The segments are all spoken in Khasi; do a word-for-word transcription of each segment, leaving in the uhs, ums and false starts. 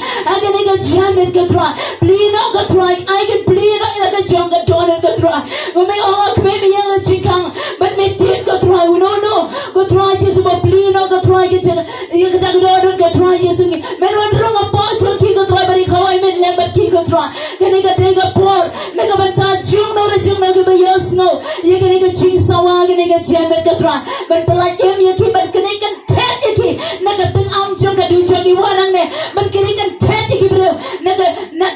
Ha kane ka janmiet ko Trai, plie noh ko Trai, ai kan plie noh ïa la ka jong ka dohnud ko Trai. Nga me ong nga kmen ïa ka jingkhang, bad me tied ko Trai, u no no, ko Trai Jisu ba plie noh ko Trai ka jingkhang, ïa kata ka dohnud ko Trai Jisu ngi. Men wan rung ha pdeng jong ki ko Trai, bad i khawai men lem bad ki ko Trai. Kane ka dei ka por na ka bynta jong no re jong no kiba ïohsngew ïa kane ka jingsawa kane ka janmiet ko Trai. Ban pyllait im ïa ki, ban kane kan thet ïa ki na ka tyngam jong ka dujok, i wan hangne ban kane kan thet ïa ki briew na ka, na,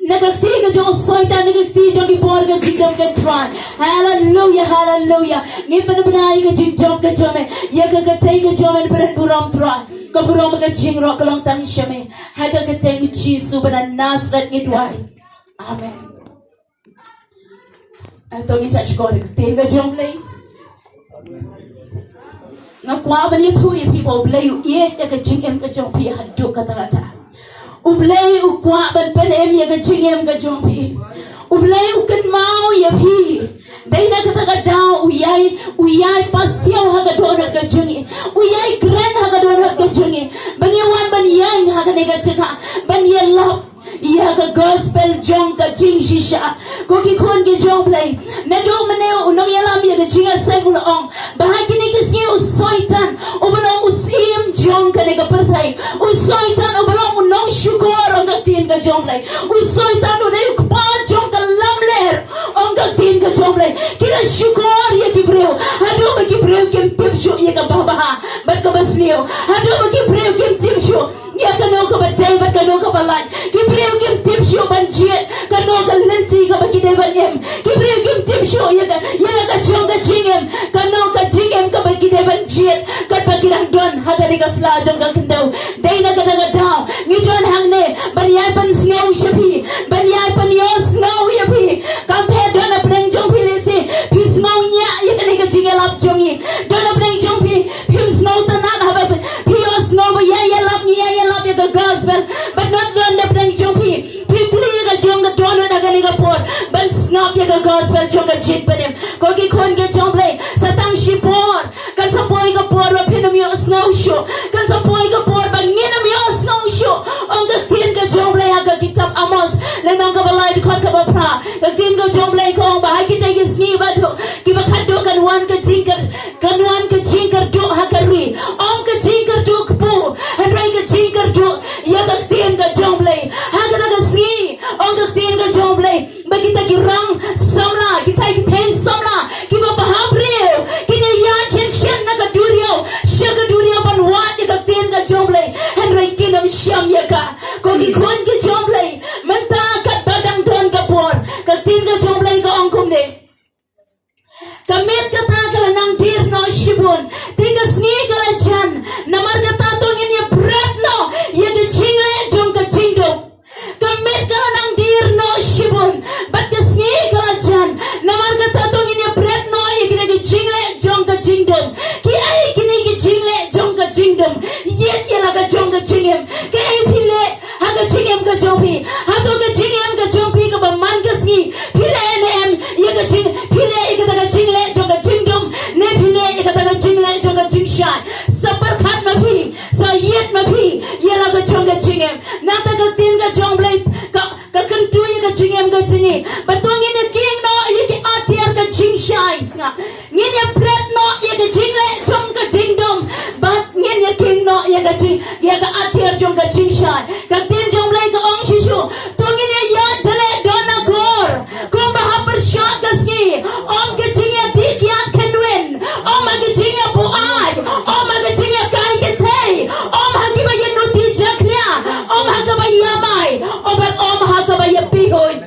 na ka kti ka jong u Soitan, na ka kti jong ki por ka jingdom ko Trai. Haleluya, haleluya. Ngi pynbna ïa ka jingjop ka jong me, ïa ka kyrteng ka jong me ban burom Trai. Ka burom ka jingroi ka long tang sha me. Ha ka kyrteng Jisu ba na Nasareth ngi duwai. Amen. Hangto ngin sa shukor ïa ka ktien ka jong U Blei. Nga kwah ban ïathuh ïa phi ba U Blei u ïeit ïa ka jingim ka jong phi haduh katta katta. U Blei u kwah ban pynim ïa ka jingim ka jong phi. U Blei u kynmaw ïa phi. Dei na kata ka daw u ïai, u ïai pasiaw ha ka dohnud ka jong ngi. U ïai kren ha ka dohnud ka jong ngi. Ba ngi wan ban ïeng ha kane ka jaka, ban ïalap ïa ka gospel jong ka jingshisha. Ko ki khun ki jong U Blei, naduh mynne u nongïalam ïa ka jingïaseng u la ong ba ha kine ki sngi u Soitan uba long u syiem jong kane ka pyrthei, u Soitan uba long u nongshukor, ong ka ktien ka jong U Blei. U Soitan u dei u kpa jong ka lamler, ong ka ktien ka jong U Blei. Ki la shukor ïa ki briew haduh ba ki briew kim tip shuh ïa ka babha bad kaba sniew, haduh ba ki briew kim tip shuh ïa kano kaba dei bad kano kaba lait. Ki briew kim tip shuh ban jied kano ka lynti kaba ki dei ban im. Ki briew kim tip shuh ïa ka, ïa la ka jong ka jingim, kano ka jingim kaba ki dei ban jied katba ki dang don ha kane ka sla jong ka khyndew. Dei na kata ka daw ngi don hangne ban ïai pynsngew sha phi, ban ïai pynïohsngew ïa phi. Kam pher don na pdeng jong phi lehse phi sngew ñiah ïa kane ka jingïalap jong ngi. Don na pdeng jong phi phim sngewtynnat haba phi ïohsngew ba ïa ïalap, ngi ïa ïalap ïa ka gospel. Bad don na pdeng jong phi phi plie ïa ka jong ka dohnud ha kane ka por ban sngap ïa ka gospel jong ka jingpynim. Ko ki khun ki jong U Blei, sa tang shipor kan sa poi ka por ba phin ym ïohsngew shuh, kan sa poi ka por ba ngin ym ïohsngew shuh, ong ka ktien ka jong U Blei ha ka kitab Amos lynnong kaba lai dkhot kaba phra. Ka ktien ka jong U Blei ka ong ba ha kita ki sngi ba duh, kiba khadduh kan wan ka jingkyrduh, kan wan ka jingkyrduh ha ka ri, ym ka jingkyrduh kpu, hynrei ka jingkyrduh ïa ka ktien ka jong U Blei. Ha kata ka sngi, ong ka ktien ka jong U Blei, ba kita ki rang samla, kita ki theiñ samla kiba bhabriew kin ïaid shen shen na ka duriaw sha ka duriaw ban wad ïa ka ktien ka jong U Blei, hynrei kin ym shem ïa ka. Ko ki khun ki jong U Blei, mynta katba dang don ka por, ka ktien ka jong U Blei ka ong kumne: Ka miet kata ka la nang dier noh shibun, te ka sngi ka la jan, namar kata to ngin ïa bret noh ïa ka jingleh jong ka jingdum. Ka miet ka la nang dier noh shibun, bad ka sngi ka la jan, namar kata to ngin ïa bret noh ïa kine ki jingleh jong ka jingdum. Kiei kine ki jingleh jong ka jingdum? Ïeit ïa la ka jong ka jingim. Kaei phi leh ha ka jingim ka jong phi? Hato ka jingim ka jong phi kaba man ka sngi phi leh ne em ïa ka jing, phi leh ïa kata ka jingleh jong ka jingdum, ne phi leh ïa kata ka jingleh jong ka jingshai? Sa pyrkhat ma phi, sa ïeit ma phi ïa la ka jong ka jingim. Nangta ka ktien ka jong U Blei ka, ka kyntu ïa ka jingim ka jong ngi ba to ngin ïa kieng noh ïa ki atiar ka jingshai. Sngap, ngin ïa bret noh ïa ka jingleh jong ka jingdum, bad ngin ïa kieng noh ïa ka jing, ïa ka atiar jong ka jingshai. Ka ktien jong U Blei ka ong shisha, to ngin ïa ïaid da leh don akor, kumba ha pyrshah ka sngi, ym ka jingïadih ïaid kynwin, ym ha ka jingïabuaid, ym ha ka jingïakai kynthei, ym ha kiba ïanuti jakhlia, ym ha kaba ïamai, ym bad ym ha kaba ïapihuiñ.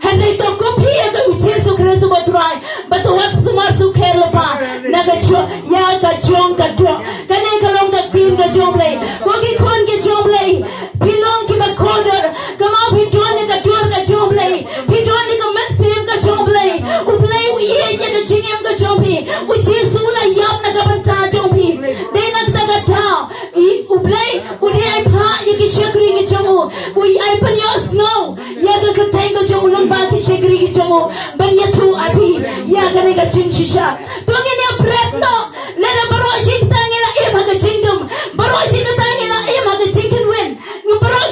Hynrei to kum phi ïa ka U Jisu Khrist uba U Trai, ba to wat sumar sukher lypa na ka jong, ïa ka jong ka doh. Kane ka long ka ktien ka jong U Blei. Ko ki khun ki jong U Blei, phi long kiba kordor, kumno phi don ïa ka dur ka jong U Blei, phi don ïa ka mynsiem ka jong U Blei. U Blei u ïeit ïa ka jingim ka jong phi. U Jisu u la ïap na ka bynta jong phi. Dei na kata ka daw, i, U Blei u dei ai phah ïa ki shakri ki jong u. U ai pynïohsngew ïa ka kyrteng ka jong u lyngba ki shakri ki jong u ban ïathuh ha phi ïa kane ka jingshisha. To ngin ïa bret noh. Lada baroh shi katta ngi la im ha ka jingdum, baroh shi katta ngi la im ha ka jingkynwin, ngi baroh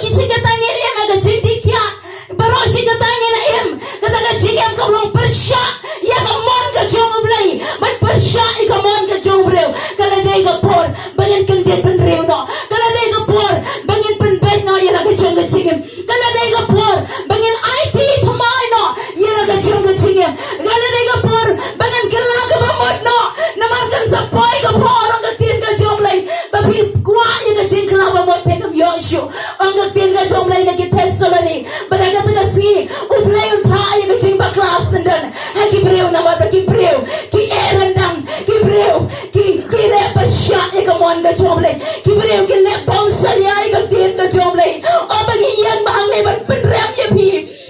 jong U Blei. Ki briew ki leh bam salia ïa ka ktien ka jong U Blei. O ba ngi ïeng ba hangne ban pynrem ïa phi.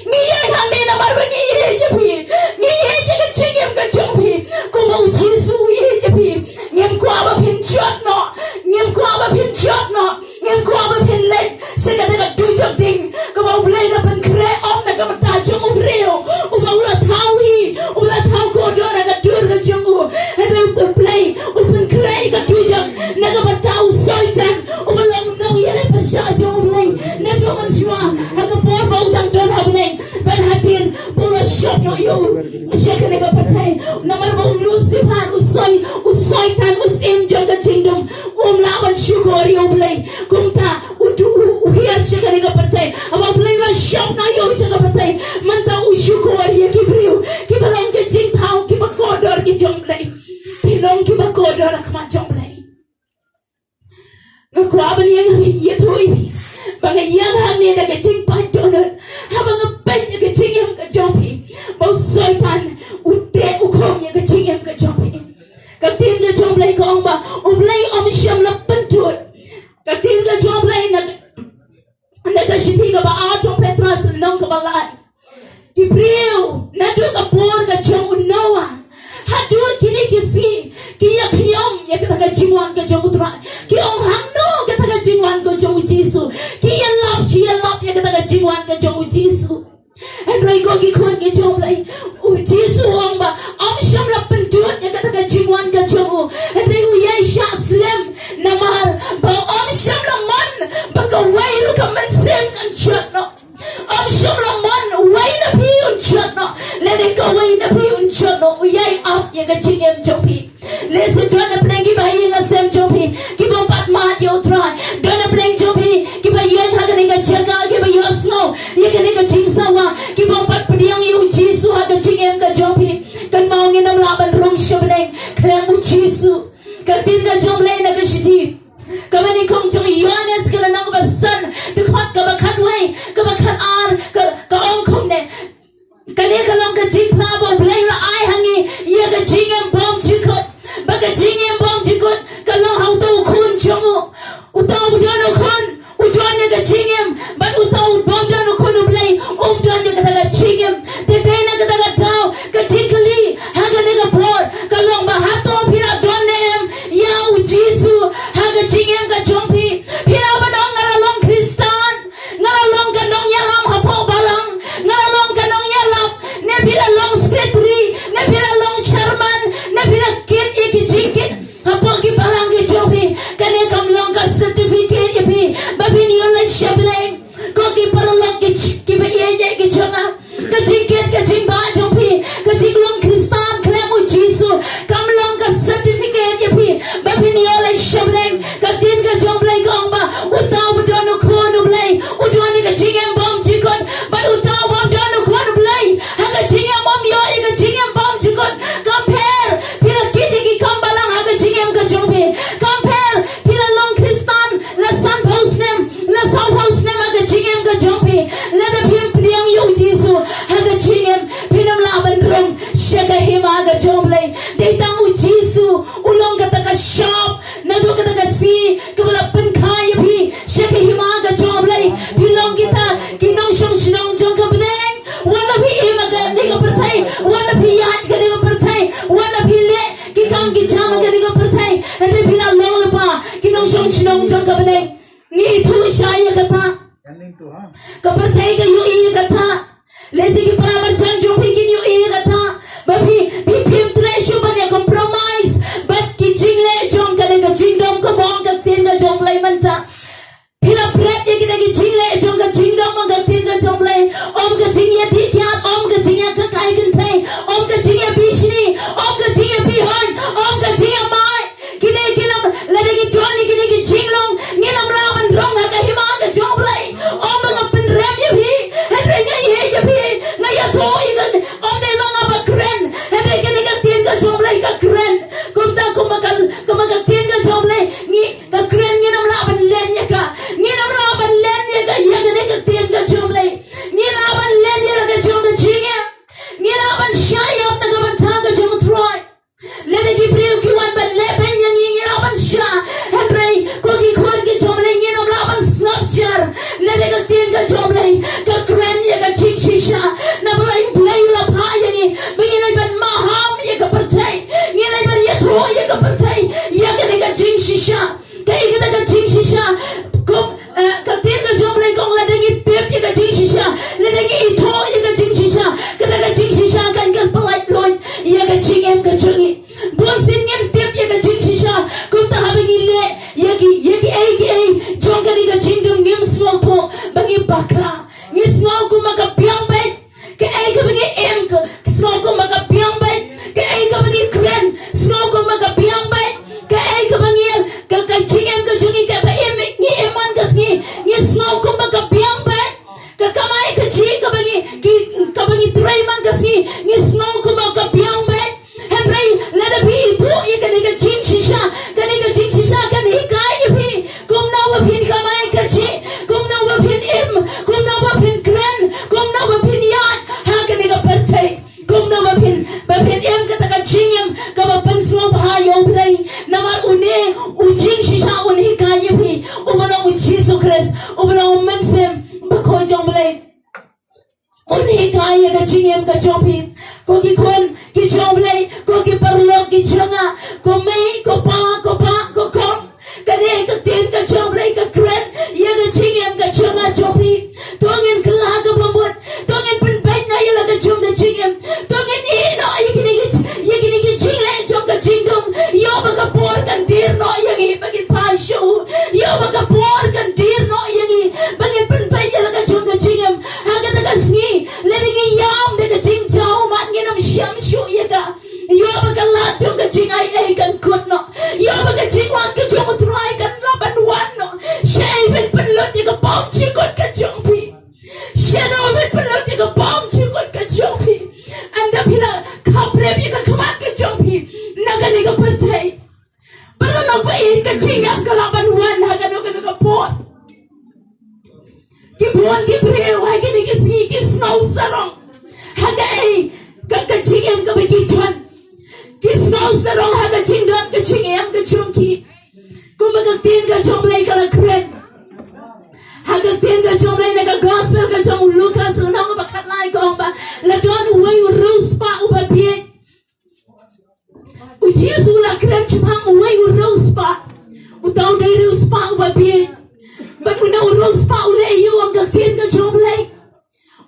Ngi ïeng hangne namar ba ngi ïeit ïa phi. Ngi ïeit ïa ka jingim ka jong phi. Kumba U Jisu u ïeit ïa phi. Ngim kwah ba phin jot noh. Ngim kwah ba phin jot noh. Ngim kwah ba phin leit sha kata ka dujok ding kaba U Blei u la pynkhreh off na ka bynta jong u briew uba u la thaw hi, uba u la thaw kordor ha ka dur ka jong u. Hynrei U Blei u pynkhreh ïa ka dujok na ka bynta u Soitan uba long u nongïaleh pyrshah jong U Blei. Naduh mynshuwa ha ka por ba u dang don ha bneng ban hadien ba u la shop noh ïa u sha kane ka pyrthei. Namar ba u Lucifer, u Soi, u Soitan, u syiem jong ka jingdum, um lah ban shukor ïa U Blei. Kumta u du, u, u hiar sha kane ka pyrthei. Haba U Blei u la shop noh ïa u sha ka pyrthei, mynta u shukor ïa ki briew kiba long ki jingthaw, kiba kordor ki jong U Blei. Phi long kiba kordor ha khmat jong U Blei. Nga kwah ban ïeng ha phi, ïathuh ïa phi ba nga ïeng hangne da ka jingpait dohnud. Haba nga peit ïa ka jingim ka jong phi, ba u Soitan u teh u khum ïa ka jingim ka jong phi. Ka ktien ka jong U Blei ka ong ba U Blei um shym la pyntud. Ka ktien ka jong U Blei na, na ka shithi kaba ar jong Petros lynnong kaba lai. Ki briew naduh ka por ka jong u Noah haduh kine ki sngi ki ïa khñium ïa kata ka jingwan ka jong U Trai. Ki ong, hangno kata ka jingwan ka jong U Jisu? Ki ïalap, ki ïalap ïa kata ka jingwan ka jong U Jisu. Hynrei ko ki khun ki jong U Blei, U Jisu u ong ba um shym la pyntud ïa kata ka jingwan ka jong u. Hynrei u ïai shah slem namar ba um shym la mon ba kawei ruh ka mynsiem kan jot noh. Um shym la mon uwei na phi un jot noh, lane kawei na phi un jot noh. U ïai ap ïa ka jingim jong phi. Lehse don na pdeng kiba ha ïing ha sem jong phi kibym pat mad ïa U Trai. Don na pdeng jong phi kiba ïeng ha kane ka jaka, kiba ïohsngew ïa kane ka jingsawa, kibym pat pdiang ïa U Jisu ha ka jingim ka jong phi. Kynmaw, ngin ym lah ban rung sha bneng khlem U Jisu. Ka ktien ka jong U Blei na ka shithi kaba nyngkong jong Ïoannis ka lynnong kaba san, dkhot kaba khatwei, kaba khatar, ka, ka ong kumne. Kane ka long ka jingphla ba U Blei u la ai ha ngi ïa ka jingim bymjukut. Ba ka jingim bymjukut ka long ha uta u Khun jong u. Uta uba don u Khun u don ïa ka jingim, bad uta u bym don u Khun U Blei um don ïa kata ka jingim. Te dei na kata ka daw ka jingkylli ha kane ka por ka long ba hato phi la don ne em ïa U Jisu ha ka jingim ka jong phi? Phi lah ban ong, nga la long Khristan, nga la long ka nongïalam hapoh balang, nga la long ka nongïalap, ne phi la long secretary, ne phi la long chairman, ne phi la kit ïa ki jingkit hapoh ki balang ki jong phi. Kane kam long ka certificate ïa phi ba phin ïoh leit sha bneng. Ko ki paralok ki ch-, kiba ïeit ïa ki jong nga, ka jingkit ka jingbah jong phi, ka jinglong Khristan khlem U Jisu, kam long ka certificate ïa phi ba phin ïoh leit sha bneng. Ka ktien ka jong U Blei ka ong ba uta uba don u Khun U Blei u don ïa ka jingim bymjukut, bad uta ubym don u Khun U Blei ha ka jingim um ïoh ïa ka jingim bymjukut. Kam pher phi la kit ïa ki kam balang ha ka jingim ka jong phi, kam pher phi la long Khristan la sanphew snem, la sawphew snem ha ka jingim ka jong phi, lada phim pdiang ïa U Jisu ha ka jingim, phin ym lah ban rung sha ka hima ka jong U Blei. Dei tang U Jisu u long kata ka shop, naduh kata ka sngi kaba la pynkha ïa phi sha ka hima ka jong U Blei. Phi long kita ki nongshong shnong jong ka bneng. Wat la phi im ha kane ka pyrthei, wat la phi ïaid ha kane ka pyrthei, wat la phi leh ki kam ki jam ha kane ka pyrthei, hynrei phi la long lypa ki nongshong shnong jong ka bneng. Ngi ithuh shai ïa kata. Ka pyrthei ka ïohi ïa kata. Lehse ki para marjan jong phi kin ïohi ïa kata ba phi, phi phim treh shuh ban ïa compromise bad ki jingleh jong kane ka jingdom, kaba ong ka ktien ka jong U Blei mynta. Phi la bret ïa kine ki jingleh jong ka jingdom, ong ka ktien ka jong U Blei. Ym ka jingïadih kiad, ym ka jingïakhakai kynthei, ym ka jingïabishni, ym ka jingïabihon, ym ka jingïamai. Kine ki long, lada ngi don ïa kine ki jinglong, ngin ym lah ban rung ha ka hima ka jong U Blei. Ym ba nga pynrem ïa phi, hynrei nga ïeit ïa phi, nga ïathuh ïa ka, ym dei ma nga ba kren, hynrei kane ka ktien ka jong U Blei ka kren. Kumta kumba ka, kumba ka ktien ka jong U Blei, ngi, ka kren, ngin ym lah ban len Ei, ei, jong kane ka jingdum ngim sngewthuh ba ngi bakla. Ngi sngew kumba ka biang beit. Kaei kaba ngi im ka, sngew kumba ka biang beit. Kaei kaba ngi kren, sngew kumba ka biang beit. Kaei kaba ngi, ka, ka jingim ka jong ngi kaba im, ngi im man ka sngi, ngi sngew kumba ka biang beit. Ka kamai kajih kaba ngi, ki, kaba ngi trei man ka sngi, ngi sngew kumba ka biang beit. Hynrei lada phi ithuh ïa kane ka jingshisha, kane ka jingshisha kan hikai ïa phi kumno ba phin kamai kajih, kumno ba phin im, kumno ba phin kren, kumno ba phin ïaid ha kane ka pyrthei, kumno ba phin, ba phin im kata ka jingim kaba pynsngewbha ïa U Blei. Namar une u jingshisha un hikai ïa phi uba long U Jisu Khrist, uba long U Mynsiem Bakhuid jong U Blei. Un hikai ïa ka jingim ka jong phi. Ko ki khun ki jong U Blei, ko ki paralok ki jong nga, ko mei, ko pa, ko bah, ko kong. Kane ka ktien ka jong U Blei ka kren ïa ka jingim ka jong nga jong phi. To ngin kylla kaba mut, to ngin pynbeit noh ïa la ka jong ka jingim. To ngin ïeh noh ïa kine ki, ïa kine ki jingleh jong ka jingdum. Ïoh ba ka por kan dier noh ïa ngi ba ngin phai sha u. Ïoh ba ka por kan dier noh ïa ngi ba ngin pynbeit ïa la ka jong ka jingim. Ha kata ka sngi lada ngi ïam da ka jingjaw mat ngin ym shem shuh ïa ka. Ïoh ba ka lad jong ka jingai ei kan kut noh. Ïoh ba ka jingwan ka jong U Trai kan lah ban wan noh. Shaei ban pynlut ïa ka bymjukut ka jong phi? Shano ban pynlut ïa ka bymjukut ka jong phi? Ynda phi la khaprep ïa ka khmat ka jong phi na kane ka pyrthei. Paralok ba ïeit, ka jingïap ka lah ban wan ha kano kano ka por. Ki bun ki briew ha kine ki sngi ki sngew sarong ha kaei ka, ka jingim kaba ki don. Ki sngew sarong ha ka jingdon ka jingim ka jong ki. Kumba ka ktien ka jong U Blei ka la kren ha ka ktien ka jong U Blei na ka gospel ka jong u Lukas lynnong ba khatlai ka ong ba la don uwei u riewspah uba bieit. U Jisu u la kren shaphang uwei u riewspah. Uta u dei riewspah uba bieit. Bad une u riewspah u leh aïu ong ka ktien ka jong U Blei?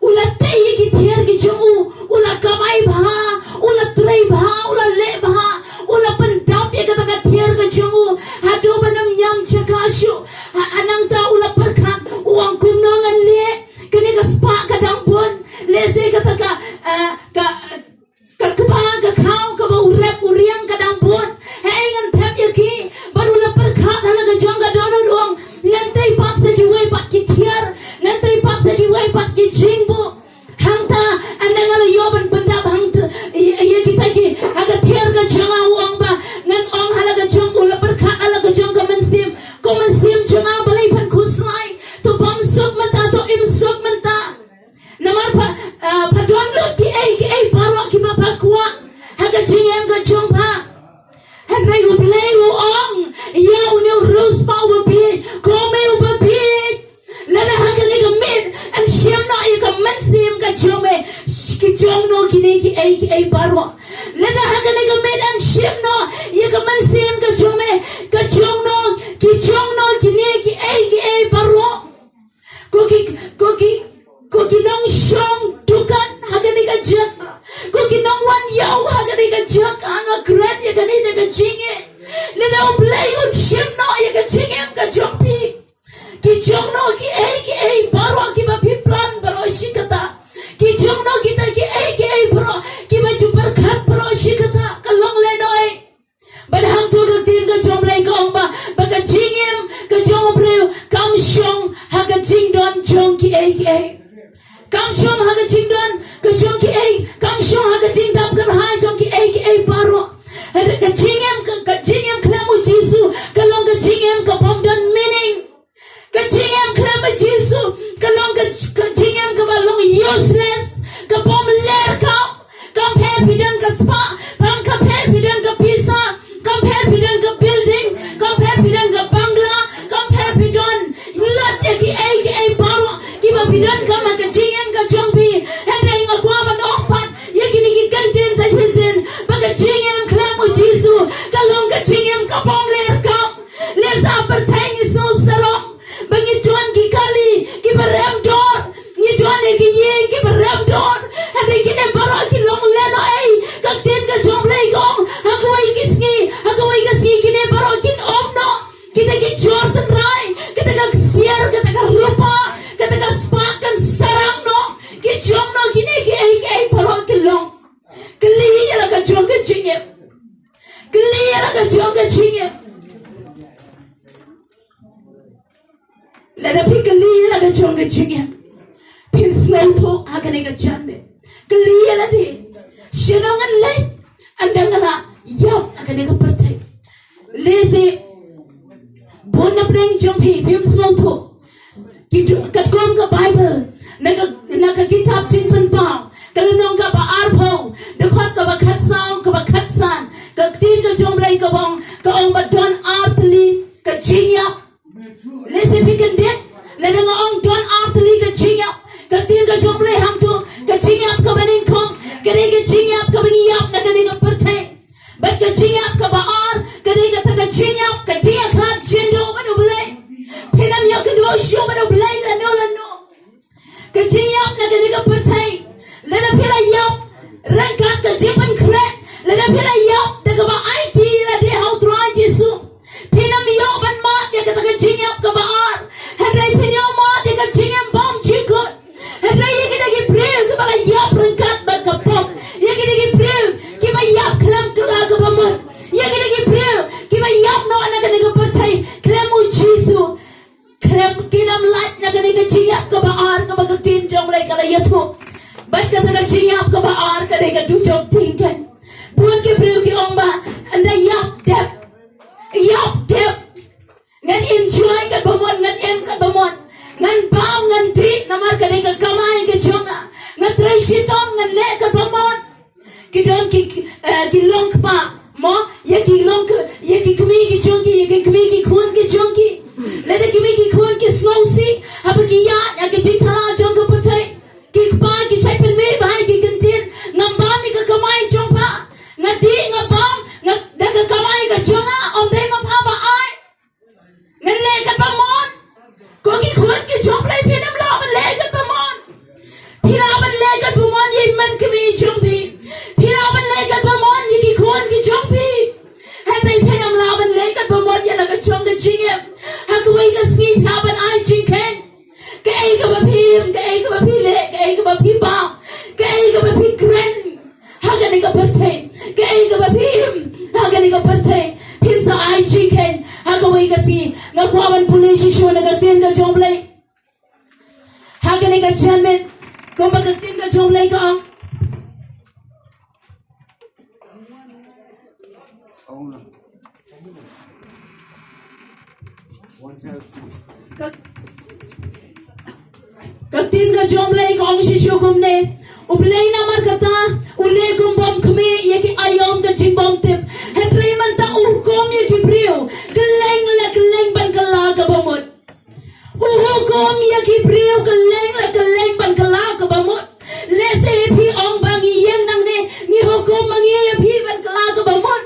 U la tei ïa ki thiar ki jong u, u la kamai bha, u la trei bha, u la leh bha, u la pyndap ïa kata ka thiar ka jong u haduh ban ym ñiam jaka shuh. Ha, nangta u la pyrkhat, u ong, kumno ngan leh? Kane ka spah ka dang bun. Lehse kata ka, eh, ka, ka kba ka khaw kaba u rep u riang ka dang bun. Hei, ngan thep ïa ki. Bad u la pyrkhat ha la ka jong ka dohnud, u ong, ngan tei pat sa kiwei pat ki thiar, ngan tei pat sa kiwei pat ki jingbuh. Hangta ynda nga la ïoh ban pyndap hangta ïa, ïa kita ki ha ka thiar ka jong nga, u ong ba ngan ong ha la ka jong, u la pyrkhat ha la ka jong ka mynsiem. Ko mynsiem jong nga, balei phan khuslai? To bam suk mynta, to im suk mynta. Namar pha, ah, pha don lut kiei kiei baroh kiba pha kwah ha ka jingim ka jong pha. Hynrei U Blei u ong ïa une u riewspah uba bieit, ko mei uba bieit, lada ha kane ka miet yn shim noh ïa ka mynsiem ka jong me, ki jong noh kine kiei kiei baroh. Lada ha kane ka miet yn shim noh ïa ka mynsiem ka jong me, ka jong noh, ki jong noh kine kiei kiei baroh. Ko ki, ko ki, ko ki nongshong dukan ha kane ka jaka, ko ki nongwan ïew ha kane ka jaka, nga kren ïa kane da ka jingeh. Lada U Blei un shim noh ïa ka jingim ka jong phi, ki jong noh kiei kiei baroh kiba phi plan baroh shi katta, ki jong noh kita kiei kiei baroh kiba ju pyrkhat baroh shi katta, ka long lehnohei. Bad hangto ka ktien ka jong U Blei ka ong ba, ba ka jingim ka jong u briew kam shong ha ka jingdon jong kiei kiei. Kam shong ha ka jingdon ka jong kiei, kam shong ha ka jingdap kyrhai jong kiei kiei baroh. Hynrei ka jingim, ka, ka jingim khlem u Jisu ka long ka jingim ka bym don meaning. Ka jingim khlem u Jisu ka long ka, ka jingim kaba long useless, ka bym ler kam. Kam pher phi don ka spah, kam, kam pher phi don ka pisa, kam pher phi don ka building, kam pher phi don ka bangla, kam pher phi don lut ïa kiei kiei baroh kiba phi donkam ha ka jingim ka jong phi. Hynrei nga kwah ban ong pat ïa kine ki kyntien sa shisien ba ka jingim khlem u Jisu ka long ka jingim ka bym ler kam. Lehse ha pyrthei ngi sngew sarong ba ngi don ki kali kiba rem dor, ngi don ïa ki ïing kiba rem dor. Hynrei kine baroh ki long lehnohei. Ka ktien ka jong U Blei ka ong, ha kawei ka sngi, ha kawei ka sngi kine baroh kin ym noh. Kita ki jor tynrai Lada phi kylli ïa la ka jong ka jingim, phin sngewthuh ha kane ka janmiet. Kylli ïa lade, shano ngan leit ynda nga la ïap ha kane ka pyrthei. Lehse bun na pdeng jong phi phim sngewthuh. Ki du-, katkum ka Baibl, na ka, na ka kitab Jingpynpaw, ka lynnong kaba arphew, dkhot kaba khatsaw, kaba khatsan, ka ktien ka jong U Blei ka ong, ka ong ba don ar tylli ka jingïap. Lehse phi kyndit lada nga ong don ar tylli ka jingïap. Ka ktien ka jong U Blei hangto, ka jingïap kaba nyngkong ka dei ka jingïap kaba ngi ïap na kane ka pyrthei. Bad ka jingïap kaba ar ka dei kata ka jingïap, ka jingïakhlad jyndoh bad U Blei. Phin ym ïakynduh shuh bad U Blei lano lano. Ka jingïap na kane ka pyrthei, lada phi la ïap ryngkat ka jingpynkhreh, lada phi la ïap da kaba aiti lade ha U Trai Jisu, phin ym ïoh ban mad ïa kata ka jingïap kaba ar. Hynrei phin ïoh mad ïa ka jingim bymjukut. Hynrei ïa kita ki briew kiba la ïap ryngkat bad ka pop, ïa kita ki briew kiba ïap khlem kylla kaba mut, ïa kita ki briew kiba ïap noh na kane ka pyrthei khlem U Jisu, khlem, kin ym lait na kane ka jingïap kaba ar kaba ka ktien jong U Blei ka la ïathuh. Bad kata ka jingïap kaba ar ka dei ka dujok diengkhein. Bun ki briew ki ong ba ynda ïap dep, ïap dep, ngan enjoy katba mut, ngan im katba mut, ngan bam, ngan dih, namar ka dei ka kamai ka jong nga. Nga trei shitom, ngan leh katba mut. Ki don ki, eh, ki long kpa, mo, ïa ki long ki, ïa ki kmie ki jong ki, ïa ki kmie ki khun ki jong ki. Lada ki kmie ki khun ki sngewsih haba ki ïaid ha ka jingthala jong ka pyrthei, ki kpa ki shait pynmih bha ïa ki kyntien, ngam bam ïa ka kamai jong pha. Nga dih, nga bam, nga, da ka kamai ka jong nga, ym dei ma pha ba ai. Ngan leh katba mon. Ko ki khun ki jong U Blei, phin ym lah ban leh katba mon. Phi lah ban leh katba mon ïa i hynmen kmie jong phi. Phi lah ban leh katba mon ïa ki khun ki jong phi. Hynrei phin ym lah ban leh katba mon ïa la ka jong ka jingim. Ha kawei ka sngi phi lah ban ai jingkheiñ. Kaei kaba phi im, kaei kaba phi leh, kaei kaba phi bam, kaei kaba phi kren ha kane ka pyrthei, kaei kaba phi im ha kane ka pyrthei, phin sa ai jingkheiñ ha kawei ka sngi. Nga kwah ban pule shisha na ka ktien ka jong U Blei ha kane ka janmiet, kumba ka ktien ka jong U Blei ka ong. Ka, ka ktien ka jong U Blei ka ong shisha kumne. U Blei namar kata u leh kum bym khmih ïa ki aïom ka jingbymtip. Hynrei mynta u hukum ïa ki briew kylleng la kylleng ban kylla kaba mut. U hukum ïa ki briew kylleng la kylleng ban kylla kaba mut. Lehse phi ong ba ngi ïeng nangne, ngi hukum ma ngi ïa phi ban kylla kaba mut.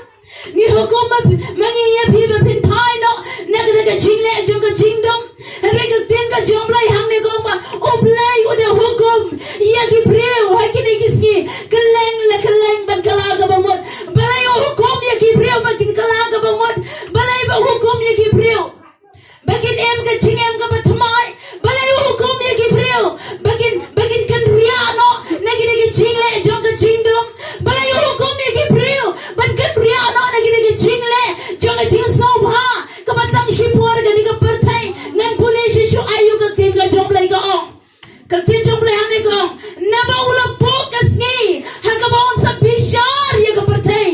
Ngi hukum ma, ma ngi ïa phi ba phin phai noh na kata ka jingleh jong ka jingdum. Hynrei ka ktien ka jong U Blei hangne ka ong ba U Blei u da hukum ïa ki briew ha kine ki sngi kylleng la kylleng ban kylla kaba mut. Balei u hukum ïa ki briew ba kin kylla kaba mut? Balei ba u hukum ïa ki briew ba kin im ka jingim kaba thymmai? Balei u hukum ïa ki briew ba kin, ba kin kynriah noh na kine ki jingleh jong ka jingdum? Balei u hukum ïa ki briew ban kynriah noh na kine ki jingleh jong ka jingsngewbha kaba tang shipor kane ka pyrthei? Ngan pule shisha aïu ka ktien ka jong U Blei ka ong. Ka ktien jong U Blei hangne ka ong, naba u la buh ka sngi ha kaba un sa bishar ïa ka pyrthei.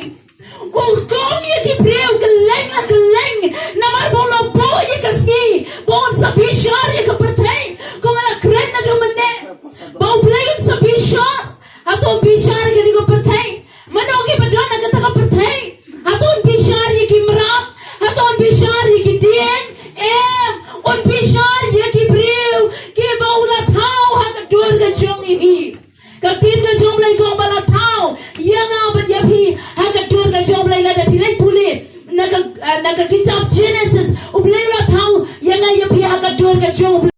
U hukum ïa ki briew kylleng la kylleng namar ba u la buh ïa ka sngi ba un sa bishar ïa ka pyrthei. Kumba la kren naduh mynne ba U Blei un sa bishar. Hato un bishar ïa kane ka pyrthei? Mano kiba don ha kata ka pyrthei? Hato un bishar ïa ki mrad? Hato un bishar ïa ki dieng? Em, un bishar ïa ki briew kiba u la thaw ha ka dur ka jong i. Ka ktien ka jong U Blei ka ong ba la thaw ïa nga bad ïa phi ha ka dur ka jong U Blei. Lada phi leit pule na ka, eh, na ka kitab Genesis, U Blei u la thaw ïa nga ïa phi ha ka dur ka jong U Blei.